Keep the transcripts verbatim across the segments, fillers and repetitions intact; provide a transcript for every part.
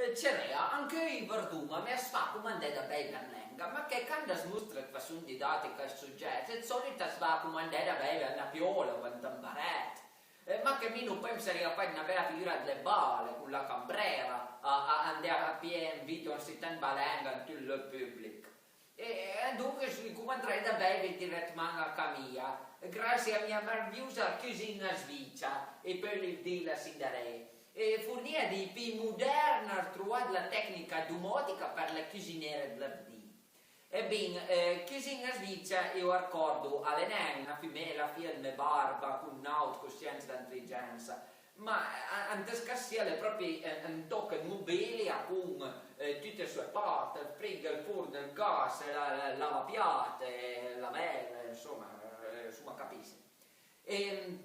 Cerea, ancheuj i vërduma, ma as fa coma andé da beive an lenga, ma che quand as mostre ëd fason didatica ël sogget, ëd sòlit as va coma andé da beive an na piola o ant un barèt. Eh, ma che mi no pòi am sarìa fàit na bela figura dle bale, con la cambrèra, a, a andé a pié un vito ansì tant balenga an tut leu pùblich. E, e doncj i coma andré da beive diretman a ca mia, grasie a mia maraviusa cusin-a svicia, e peui dila sì andaré, e fornìa dij pì modern artroà dla tecnica domòtica për le cusinere ëd lëvdì. E bin, eh, cusin-a svicia, i o arcòrdo, a l'é nen na fumela fia ëd me barba con n'àut coscient d'anteligensa, ma, eh, ant ëscàs sì a l'é pròpi, eh, un tòch ëd mobilia con, eh, tute sue part, ël frig, ël forn, ël gas, la, la, lavapiat, eh, lavèl, ansoma, eh, ansoma, capisse. Ehm,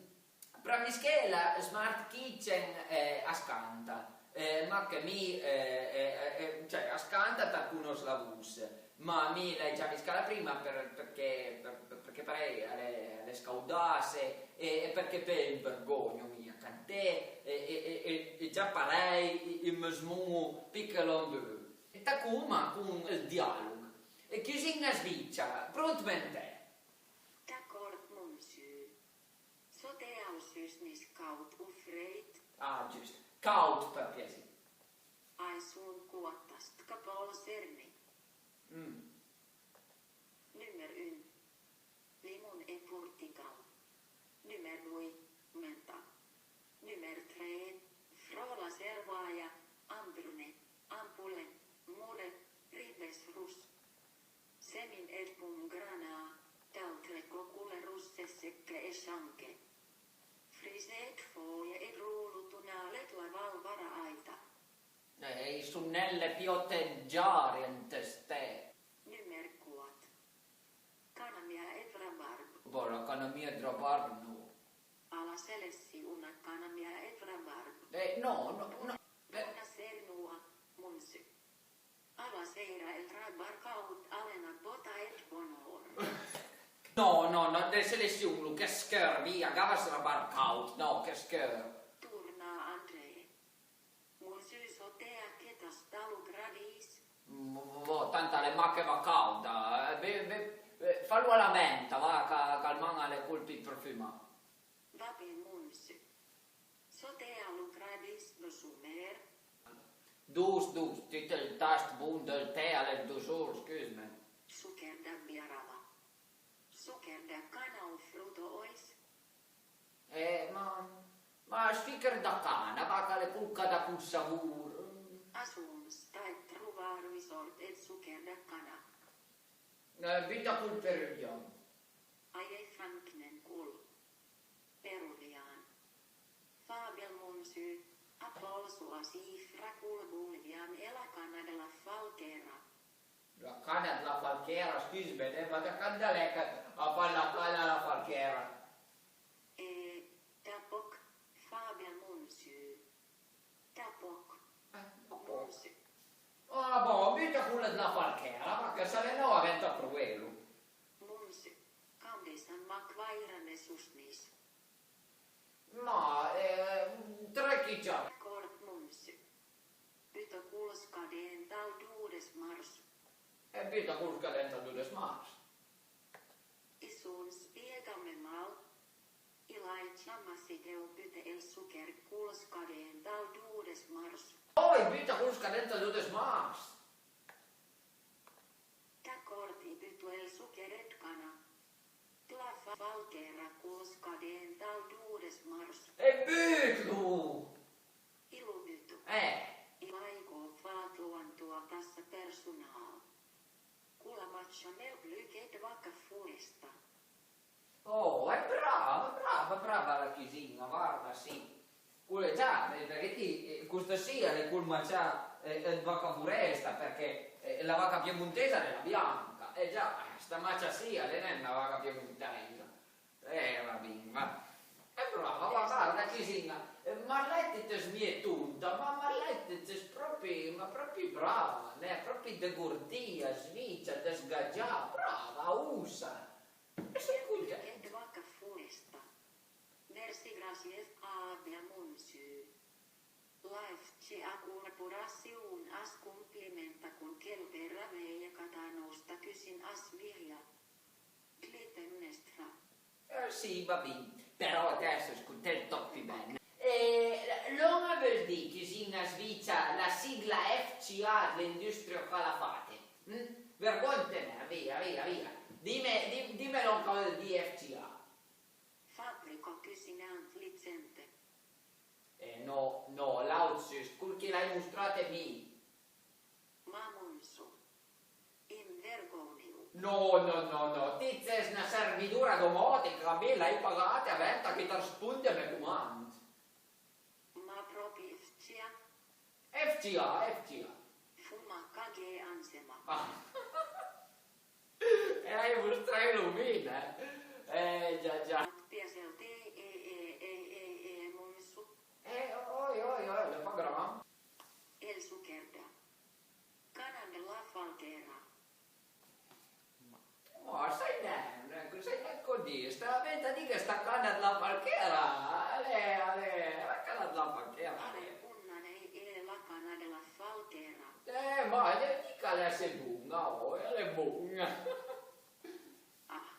pra mischela, Smart Kitchen, eh, as canta, eh, ma che mi, eh, eh, eh, eh, cioè, as canta, t'arconòss la vos, ma mi l'hai già miscala prima për, përchè, për, për, përchè parèj a l'é, a l'é scaudàse e, e përchè peui am vërgogno mi a canté e, e, e, e, e già parèj i, i më smon-o pì che lòn deu. E tacoma con ël diàlogh. E cusin-a svicia, pront mantè? D'acòrd, monsieur. Sot t'é al susnis, càud o frèid? Ah, giust. Càud, për piasì. A-i son còtas, t'capòl sermi. Mm. Numer un, limon e portigal. Numer doi, menta. Numer tre, fròla, servaja, ambrone, ampole, mole, ribes ross. Semin ëd pomegranà, d'àutre cocole rosse seche e sanche. Frisé ëd fòje e rolotonale dla Val Varàita. Eh, i son nen le piote giare ant ëste. Numer quat. Canamia ëd rabarb. Bon, la canamia ëd rabarb, no. A la selession, canamia ëd rabarb. Eh, no, no, no. Eh. Bona sera, monsieur. A la sera ël rabarb càud a l'é na bòta ëd bonor. No, no, no, de selession, che scheur, via, gavas rabarb càud, no, che scheur. Torna andré. Monsieur, sot t'é a cheta sta lo gradis? Mm, boh, tant a l'é mach che va càuda, eh, be-, be-, eh, falo a la menta, va, ch'a-, ch'alman a l'é col pì përfumà. Va ben, monsieur. Sot t'é a lo gradis dë somer? Dos, dos, tut ël tast bon dël tè a l'é ëd dosor, scusme. Socher da biarava. Socher da cana o frut dolç? Eh, ma, ma socher da cana, va, ch'a l'é col ch'a dà col savor. A son stàit trovà rosòrt ëd socher da cana. Eh, buta col peruvian. A-i é franch nen col peruvian. Fa ben, monsieur, a pòl-so asì fra col bolivian e la cana dla Falchera. La cana dla Falchera, scusme, eh, ma da quand a l'é ch'a fan la cana a la Falchera? Eh, da pòch, fa ben, monsieur. Da pòch. Eh, da pòch. Monsieur. Ah, bon, buta cola dla Falchera, va, che s'a l'é nòva venta provelo. Monsieur, cambissa mach vaira ne sosnis. Ma, eh, tre chicciare. D'acòrd, monsieur. Buta col scadent al dodes mars. E buta col scadent al dodes mars. I son, spiegame mal. I l'hai jamà sentìo buté ël socher col scadent al dodes mars. Oh, i buta col scadent al dodes mars. D'acòrd, i buto ël socher ëd cana dla Falchera col scadent al dodes mars. E butlo! I lo buto. Eh. I l'hai co fatlo an toa tassa përsonal. Cola macia mel blu che ëd vaca foresta. Oh, e brava, brava, brava la cusin-a, varda, sì. Col-, già, eh, përchè ti, eh, costo sì a l'é col macià, eh, ëd vaca foresta, përchè, eh, la vaca piemontesa a l'é la bianca, e già, eh, sta macia sì a l'é nen na vaca piemontesa. Eh, va bin, va. E brava, va, varda, cusin-a, eh, Marlette, ti të smije tonta, ma Marlette, ti ses pròpi, ma pròpi brava, ne, pròpi dëgordìa, svicia, dësgagià, brava, osa. E son content. Ëd vaca foresta. Merci, gracias, abia, monsieur. La F C A Corporation as complimenta con chel bel lavèj ch'a dà a nòsta cusin-a a Svilia. Clitemnestra. Eh, sì, va bin, però adess scotèl tòch pì ben. Eh, lòn a veul dì, cusin-a svicia, la sigla F C A dl'industria ch'a l'ha fate? Mm? Vergònte, via, via, via. Dime, di-, dime lòn ch'a veul dì F C A. Fabbrica cusin-a intelligente. Eh, no, no, l'àut just, col ch'i l'hai mostrate mi. Ma Monsu, invergòneu. No, no, no, no, ti it ses na servidura domòtica, mi i l'hai pagà, a venta ch'i it rësponde a me comand. Ma pròpi F C A? F C A, F C A. Foma caghé ansema. Ah. E l'hai mostràilo mi, neh? Eh, già, già. Piaseu ti e, e, e, e, e Monsu? Eh, oi, oi, oi, l'é pa grav. El Zuckerberg. Cana dla falchera. Ma, ma sai nen, sai nen còs dì, sta venta dì che sta cana dla falchera, a l'é, a l'é, la cana dla falchera. A l'é bon-a, e la cana dla falchera. Eh, ma, eh, dì ch'a l'é asé bon-a, oh, a l'é bon-a. Ah.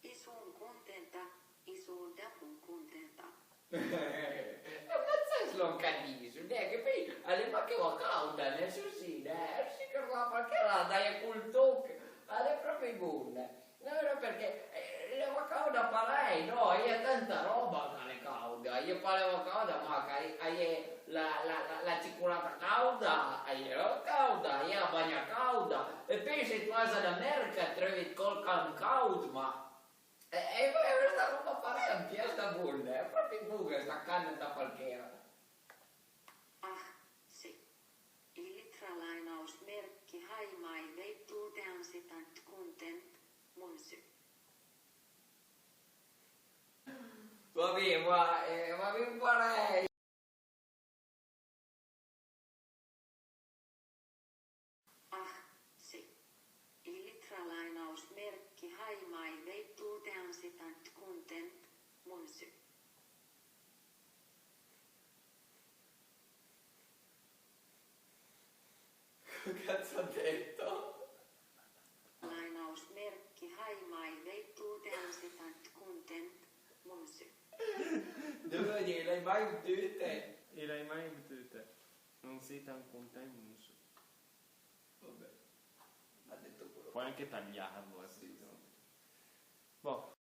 I son contenta, i son dapon contenta. E ma it ses lòn ch'a diso, neh, che peui a l'é mach eua càuda, neh, su sì, neh, sì che la, parché la daje col toch, a l'é pròpi bon-a. No, no, perché, eh, l'é eua càuda parèj, no? A-i é tanta ròba ch'a l'é càuda, a-i é pa l'eua càuda, ma ch'a-, a-i é la, la, la, la cicolata càuda, a-i é càuda, a-i é la bagna càuda, e peui se it vase an America it treuve ëd còch ch'a l'han càud, ma, e, e, e sta ròba parèj a m'pias da bon, a l'é pròpi bon-a sta cana dla falchera. Ah, sì. I l'é tra l'ànima ëd Merck ch'i ai mai veidù ansé tant content, Monsu. Va bin, va, eh, va bin parèj. Ah, sì. I l'é tra l'ànima ëd Merck ch'i ai mai veidù ansé tant content, Monsu. Che cazzo ha detto? L'ànima ëd Merck ch'i ai mai veidù ansé tant content, Monsu. Doveva dire, i l'hai mai vedute? I l'hai mai vedute? Non sei tan content, Monsu. Vabbè, ha detto quello. Puoi anche tagliarlo, eh, sì, sì. Boh.